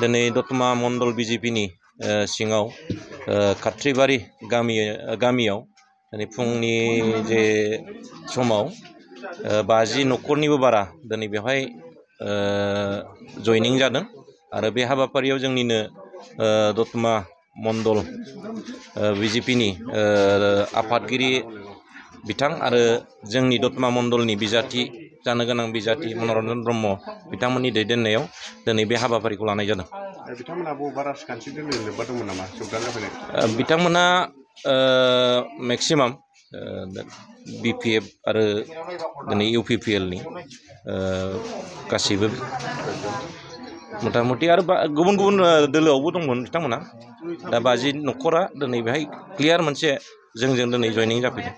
दिनै दतमा मण्डल बिजेपिनि सिङाव खाथ्रिबारि गामियाव दिनै फुंनि जे समाव 50 न'खरनिबो बारा दिनै बेवहाय जयनिं जादों आरो बे हाबाफारियाव जोंनिनो दतमा मण्डल बिजेपिनि आफादगिरि बिथां आरो जोंनि दतमा मण्डलनि बिजाथि जानो गोनां बिजाथि मनरन्जन ब्रह्म बिथांमोननि दैदेननायाव दिनै बे हाबाफारिखौ लानाय जादों। बिथांमोना बबेबा राजखान्थि दोलोजों लोब्बा दंमोन नामा जगदान जाफैनाय? बिथांमोना मेक्सिमाम BPF आरो दिनै UPPLनि गासैबो मथा-मथि आरो गुबुन गुबुन दोलोआवबो दंमोन बिथांमोना। दा 50 न'खरा दिनै बेहाय क्लियार मोनसे जोंजों दिनै जयनिं जाफैदों।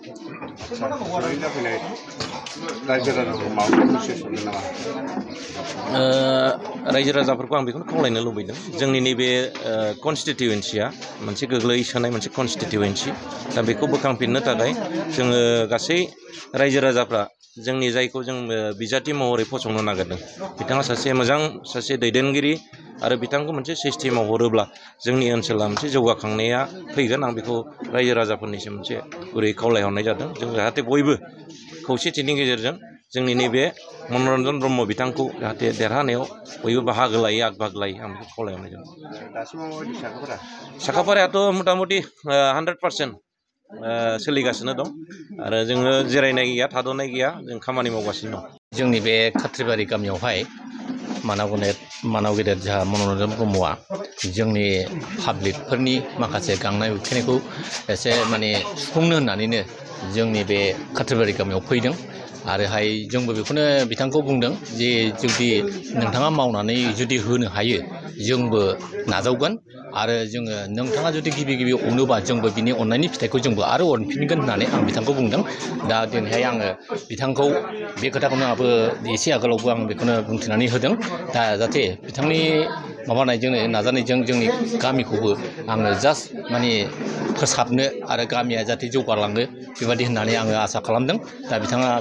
रायजो राजाफोरखौ आं बेखौनो खावलायनो लुबैदों, जोंनि नैबे कनस्टिटिउयेन्सिया मोनसे गोग्लैसोनाय मोनसे कनस्टिटिउयेन्सि। दा बेखौ बोखांफिननो थाखाय जोङो गासै रायजो राजाफ्रा जोंनि जायखौ जों बिजाथि महरै फसंनो नागिरदों, बिथाङा सासे मोजां सासे दैदेनगिरि आरो बिथांखौ मोनसे सिस्टेमाव हरोब्ला जोंनि ओनसोला मोनसे जौगाखांनाया फैगोन। आं बेखौ रायजो राजाफोरनिसिम मोनसे गुरै खावलायहरनाय जादों। जों जाहाथे बयबो खौसेथिनि गेजेरजों जोंनि नैबे मनरन्जन ब्रह्म बिथांखौ जाहाथे देरहानायाव बयबो बाहागो लायो, आग बाहागो लायो, आं बेखौ खावलायहरनाय जादों। साखाफारायाथ' मथा-मथि 100% सोलिगासिनो दं आरो जोङो जिरायनाय गैया, थाद'नाय गैया, जों खामानि मावगासिनो दं। जोंनि बे खाथ्रिबारि गामियावहाय मानाव गेदेर जोंहा मनरन्जन ब्रह्मआ जोंनि पाब्लिकफोरनि माखासे गांनाय उखैनायखौ एसे माने सुफुंनो होननानैनो जोंनि बे खाथ्रिबारि गामियाव फैदों। आरोहाय जोंबो बेखौनो बिथांखौ बुंदों जे जुदि नोंथाङा मावनानै जुदि होनो हायो जोंबो नाजावगोन आरो जोङो नोंथाङा जुदि गिबि अनोबा जोंबो बिनि अननायनि फिथाइखौ जोंबो आरो अनफिनगोन होननानै आं बिथांखौ बुंदों। दा दिनैहाय आङो बिथांखौ बे खोथाखौनो आंबो एसे आगोलावबो आं बेखौनो बुंथिनानै होदों। दा जाहाथे बिथांनि माबानायजोंनो नाजानायजों जोंनि गामिखौबो आङो जास्ट माने फोसाबनो आरो गामिया जाहाथे जौगालाङो बेबायदि होननानै आङो आसा खालामदों। दा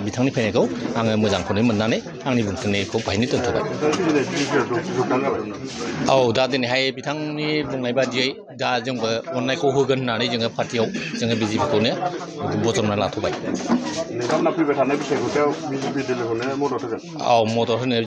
बिथांनि फैनायखौ आङो मोजांखौनो मोननानै आंनि बुंथिनायखौ बाहायनो दोनथ'बाय। औ, दा दिनैहाय बिथांनि बुंनाय बादियै दा जोंबो अननायखौ होगोन होननानै जोङो पार्टियाव जोङो BJP खौनो बजबना लाथ'बाय। नोंथांमोना फैबाय थानाय बिसायख'थियाव BJP दोलोखौनो मदद होगोन? औ, मदद होनो